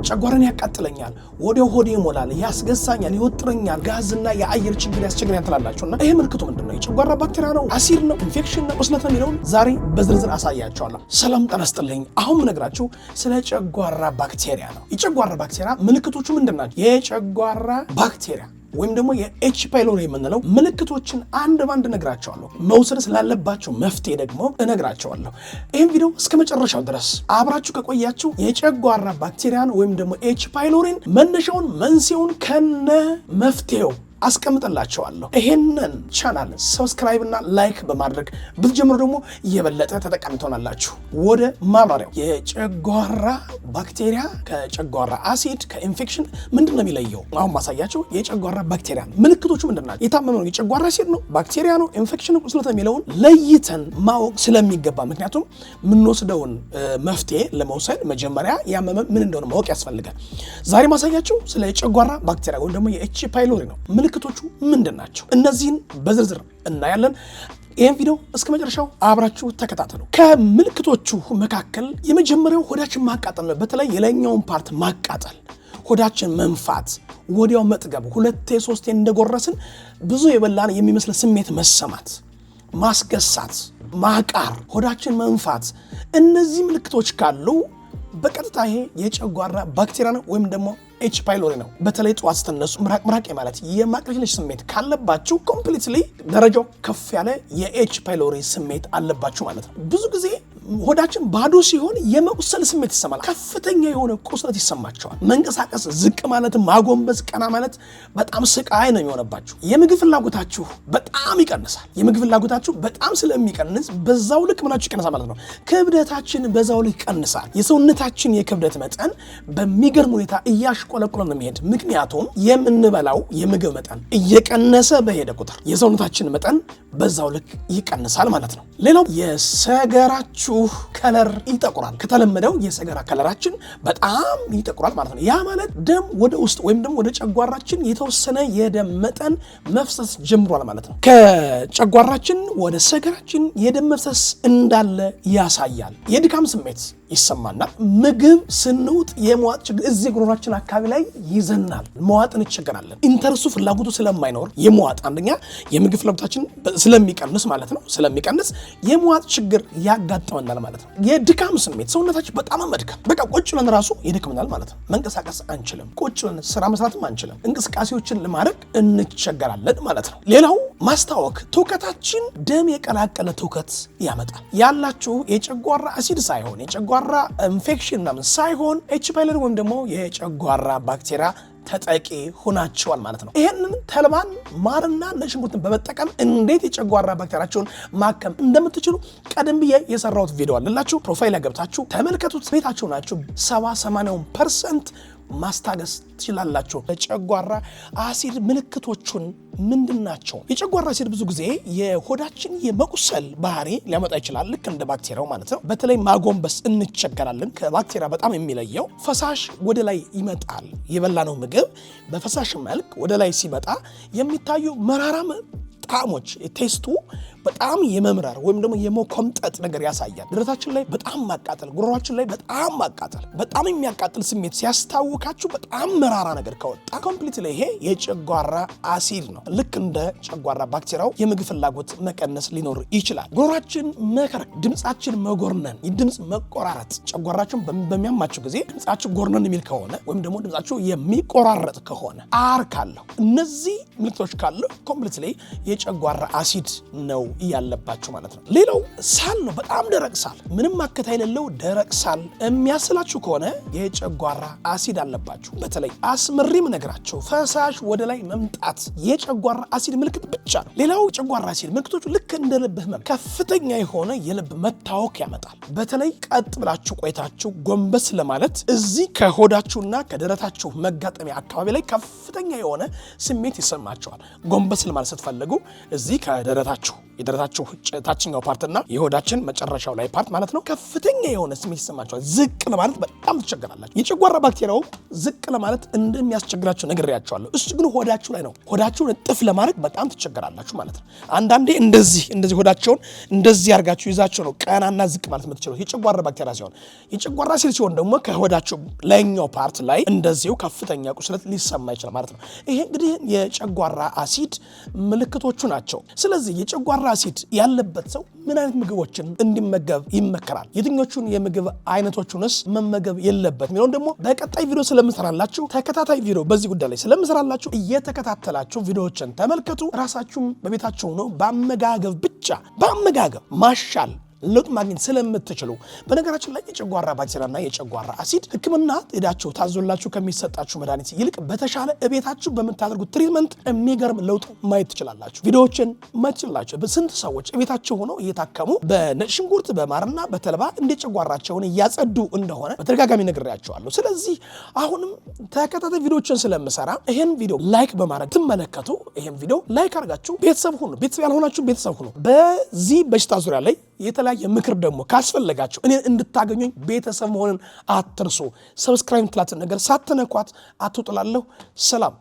ጨጓራን ያቃጥለኛል፣ ወዲያው ሆዴ ይሞላል፣ ያስገሳኛል፣ ይወጥረኛል፣ ጋዝና የአየር ችግር ያስቸግረኛል ትላላችሁ። እና ይሄ ምልክቱ ምንድን ነው? የጨጓራ ባክቴሪያ ነው? አሲድ ነው? ኢንፌክሽን ነው? ቁስለት ነው የሚለውን ዛሬ በዝርዝር አሳያችኋለሁ። ሰላም ጤና ይስጥልኝ። አሁን የምነግራችሁ ስለ ጨጓራ ባክቴሪያ ነው። የጨጓራ ባክቴሪያ ምልክቶቹ ምንድን ናቸው? የጨጓራ ባክቴሪያ ወይም ደግሞ የ H. pylori የምንለው ምልክቶችን አንድ ባንድ እነግራችኋለሁ። መውሰድ ስላለባችሁ መፍትሄ ደግሞ እነግራችኋለሁ። ይህም ቪዲዮ እስከ መጨረሻው ድረስ አብራችሁ ከቆያችሁ የጨጓራ ባክቴሪያን ወይም ደግሞ H. pylori ን መነሻውን፣ መንስኤውን ከነ መፍትሄው አስቀምጥላችኋለሁ። ይሄንን channel subscribe እና like በማድረግ ብትጀምሩ ደግሞ የበለጠ ተጠቃሚ ትሆናላችሁ። ወደ ማብራሪያው። የጨጓራ ባክቴሪያ ከጨጓራ አሲድ ከኢንፌክሽን ምንድን ነው የሚለየው? አሁን ማሳያችሁ የጨጓራ ባክቴሪያ ምልክቶቹ ምንድን ናቸው? የታመመ ነው የጨጓራ አሲድ ነው፣ ባክቴሪያ ነው፣ ኢንፌክሽን፣ ቁስለት የሚለውን ለይተን ማወቅ ስለሚገባ፣ ምክንያቱም የምንወስደውን መፍትሄ ለመውሰድ መጀመሪያ ያመመ ምን እንደሆነ ማወቅ ያስፈልጋል። ዛሬ ማሳያችሁ ስለ የጨጓራ ባክቴሪያ ወይም ደግሞ የ H. pylori ነው። ምልክቶቹ ምንድን ናቸው? እነዚህን በዝርዝር እናያለን። ይህን ቪዲዮ እስከ መጨረሻው አብራችሁ ተከታተሉ። ከምልክቶቹ መካከል የመጀመሪያው ሆዳችን ማቃጠል ነው። በተለይ የላይኛውን part ማቃጠል፣ ሆዳችን መንፋት፣ ወዲያው መጥገብ፣ ሁለቴ ሶስቴ እንደጎረስን ብዙ የበላን የሚመስል ስሜት መሰማት፣ ማስገሳት፣ ማቃር፣ ሆዳችን መንፋት፣ እነዚህ ምልክቶች ካሉ በቀጥታ ይሄ የጨጓራ ባክቴሪያ ነው ወይም ደግሞ H. pylori ነው። በተለይ ጠዋት ስትነሱ ምራቅ ምራቅ ማለት የማቅለሽለሽ ስሜት ካለባችሁ completely ደረጃው ከፍ ያለ የ H. pylori ስሜት አለባችሁ ማለት ነው። ብዙ ጊዜ ሆዳችን ባዶ ሲሆን የመቁሰል ስሜት ይሰማል። ከፍተኛ የሆነ ቁስለት ይሰማችኋል። መንቀሳቀስ፣ ዝቅ ማለት፣ ማጎንበስ፣ ቀና ማለት በጣም ስቃይ ነው የሚሆነባችሁ። የምግብ ፍላጎታችሁ በጣም ይቀንሳል። የምግብ ፍላጎታችሁ በጣም ስለሚቀንስ በዛው ልክ ምናችሁ ይቀንሳል ማለት ነው። ክብደታችን በዛው ልክ ይቀንሳል። የሰውነታችን የክብደት መጠን በሚገርም ሁኔታ እያሽቆለቆለ ነው የሚሄድ። ምክንያቱም የምንበላው የምግብ መጠን እየቀነሰ በሄደ ቁጥር የሰውነታችን መጠን በዛው ልክ ይቀንሳል ማለት ነው። ሌላው የሰገራችሁ color ይጠቁራል። ከተለመደው የሰገራ color ኣችን በጣም ይጠቁራል ማለት ነው። ያ ማለት ደም ወደ ውስጥ ወይም ደግሞ ወደ ጨጓራችን የተወሰነ የደም መጠን መፍሰስ ጀምሯል ማለት ነው። ከጨጓራችን ወደ ሰገራችን የደም መፍሰስ እንዳለ ያሳያል። የድካም ስሜት ይሰማናል። ምግብ ስንውጥ የመዋጥ ችግር እዚህ ጉሮሯችን አካባቢ ላይ ይዘናል። መዋጥ እንቸገራለን። interest ኡ ፍላጎቱ ስለማይኖር የመዋጥ፣ አንደኛ የምግብ ፍላጎታችን ስለሚቀንስ ማለት ነው፣ ስለሚቀንስ የመዋጥ ችግር ያጋጥመናል ማለት ነው። የድካም ስሜት፣ ሰውነታችን በጣም መድከም፣ በቃ ቁጭ ብለን ራሱ ይደክመናል ማለት ነው። መንቀሳቀስ አንችልም። ቁጭ ብለን ስራ መስራትም አንችልም። እንቅስቃሴዎችን ለማድረግ እንቸገራለን ማለት ነው። ሌላው ማስታወክ፣ ትውከታችን ደም የቀላቀለ ትውከት ያመጣል። ያላችሁ የጨጓራ አሲድ ሳይሆን፣ የጨጓራ ኢንፌክሽን ምናምን ሳይሆን H. pylori ወይም ደግሞ የጨጓራ ባክቴሪያ ተጠቂ ሆናችኋል ማለት ነው። ይህንን ተልባን፣ ማርና ነጭ ሽንኩርትን በመጠቀም እንዴት የጨጓራ ባክቴሪያችሁን ማከም እንደምትችሉ ቀደም ብዬ የሰራሁት ቪዲዮ አለላችሁ። Profile ገብታችሁ ተመልከቱት። ቤታችሁ ናችሁ 70-80% ማስታገስ ትችላላችሁ። የጨጓራ አሲድ ምልክቶቹን ምንድን ናቸው? የጨጓራ አሲድ ብዙ ጊዜ የሆዳችን የመቁሰል ባህሪ ሊያመጣ ይችላል። ልክ እንደ ባክቴሪያው ማለት ነው። በተለይ ማጎንበስ እንቸገራለን። ከባክቴሪያ በጣም የሚለየው ፈሳሽ ወደ ላይ ይመጣል። የበላነው ምግብ በፈሳሽ መልክ ወደ ላይ ሲመጣ የሚታዩ መራራም ጣዕሞች፣ taste ኡ በጣም የመምረር ወይም ደግሞ የመኮምጠጥ ነገር ያሳያል። ደረታችን ላይ በጣም ማቃጠል፣ ጉሮሯችን ላይ በጣም ማቃጠል፣ በጣም የሚያቃጥል ስሜት ሲያስታውካችሁ፣ በጣም መራራ ነገር ከወጣ completely ይሄ የጨጓራ አሲድ ነው። ልክ እንደ ጨጓራ ባክቴሪያው የምግብ ፍላጎት መቀነስ ሊኖር ይችላል። ጉሮሯችን መከረክ፣ ድምፃችን መጎርነን፣ የድምፅ መቆራረጥ፣ ጨጓራችን በሚያማችሁ ጊዜ ድምፃችሁ ጎርነን የሚል ከሆነ ወይም ደግሞ ድምፃችሁ የሚቆራረጥ ከሆነ፣ አር ካለው፣ እነዚህ ምልክቶች ካሉ completely የጨጓራ አሲድ ነው ያለባችሁ ማለት ነው። ሌላው ሳል ነው። በጣም ደረቅ ሳል፣ ምንም አክታ የሌለው ደረቅ ሳል የሚያስላችሁ ከሆነ የጨጓራ አሲድ አለባችሁ። በተለይ አስምሬ የምነግራችሁ ፈሳሽ ወደ ላይ መምጣት የጨጓራ አሲድ ምልክት ብቻ ነው። ሌላው የጨጓራ አሲድ ምልክቶቹ ልክ እንደ ልብ ህመም ከፍተኛ የሆነ የልብ መታወክ ያመጣል። በተለይ ቀጥ ብላችሁ ቆይታችሁ ጎንበስ ለማለት እዚህ ከሆዳችሁና ከደረታችሁ መጋጠሚያ አካባቢ ላይ ከፍተኛ የሆነ ስሜት ይሰማችኋል። ጎንበስ ለማለት ስትፈልጉ እዚህ ከደረታችሁ የደረታችሁ ታችኛው part ና የሆዳችን መጨረሻው ላይ part ማለት ነው፣ ከፍተኛ የሆነ ስሜት ይሰማችኋል። ዝቅ ለማለት በጣም ትቸገራላችሁ። የጨጓራ ባክቴሪያው ዝቅ ለማለት እንደሚያስቸግራችሁ ነግሬያችኋለሁ። እሱ ግን ሆዳችሁ ላይ ነው። ሆዳችሁን እጥፍ ለማድረግ በጣም ትቸገራላችሁ ማለት ነው። አንዳንዴ እንደዚህ እንደዚህ ሆዳቸውን እንደዚህ አድርጋችሁ ይዛችሁ ነው ቀናና ዝቅ ማለት የምትችሉት የጨጓራ ባክቴሪያ ሲሆን፣ የጨጓራ አሲድ ሲሆን ደግሞ ከሆዳችሁ ላይኛው part ላይ እንደዚሁ ከፍተኛ ቁስለት ሊሰማ ይችላል ማለት ነው። ይሄ እንግዲህ የጨጓራ አሲድ ምልክቶቹ ናቸው። ስለዚህ የጨጓራ አሲድ ያለበት ሰው ምን አይነት ምግቦችን እንዲመገብ ይመከራል? የትኞቹን የምግብ አይነቶቹንስ መመገብ የለበት የሚለውን ደግሞ በቀጣይ ቪዲዮ ስለምሰራላችሁ፣ ተከታታይ ቪዲዮ በዚህ ጉዳይ ላይ ስለምሰራላችሁ እየተከታተላችሁ ቪዲዮዎችን ተመልከቱ። ራሳችሁም በቤታችሁ ነው በአመጋገብ ብቻ በአመጋገብ ማሻል ለውጥ ማግኘት ስለምትችሉ። በነገራችን ላይ የጨጓራ ባክቴሪያና የጨጓራ አሲድ ሕክምና ሄዳችሁ ታዞላችሁ ከሚሰጣችሁ መድኃኒት ይልቅ በተሻለ እቤታችሁ በምታደርጉት treatment የሚገርም ለውጥ ማየት ትችላላችሁ። ቪዲዮዎችን ማየት ትችላላችሁ። ስንት ሰዎች እቤታቸው ሆነው እየታከሙ በነጭ ሽንኩርት፣ በማርና በተልባ እንዴት ጨጓራቸውን እያጸዱ እንደሆነ በተደጋጋሚ ነግሬያቸዋለሁ። ስለዚህ አሁንም ተከታታይ ቪዲዮዎችን ስለምሰራ ይህን ቪዲዮ like በማድረግ ትመለከቱ። ይህን ቪዲዮ like አድርጋችሁ ቤተሰብ ሁኑ። ቤተሰብ ያልሆናችሁ ቤተሰብ ሁኑ። በዚህ በሽታ ዙሪያ ላይ የተለያየ ምክር ደግሞ ካስፈለጋችሁ እኔን እንድታገኙኝ ቤተሰብ መሆንን አትርሱ። Subscribe ትላትን ነገር ሳትነኳት አትውጥላለሁ። ሰላም።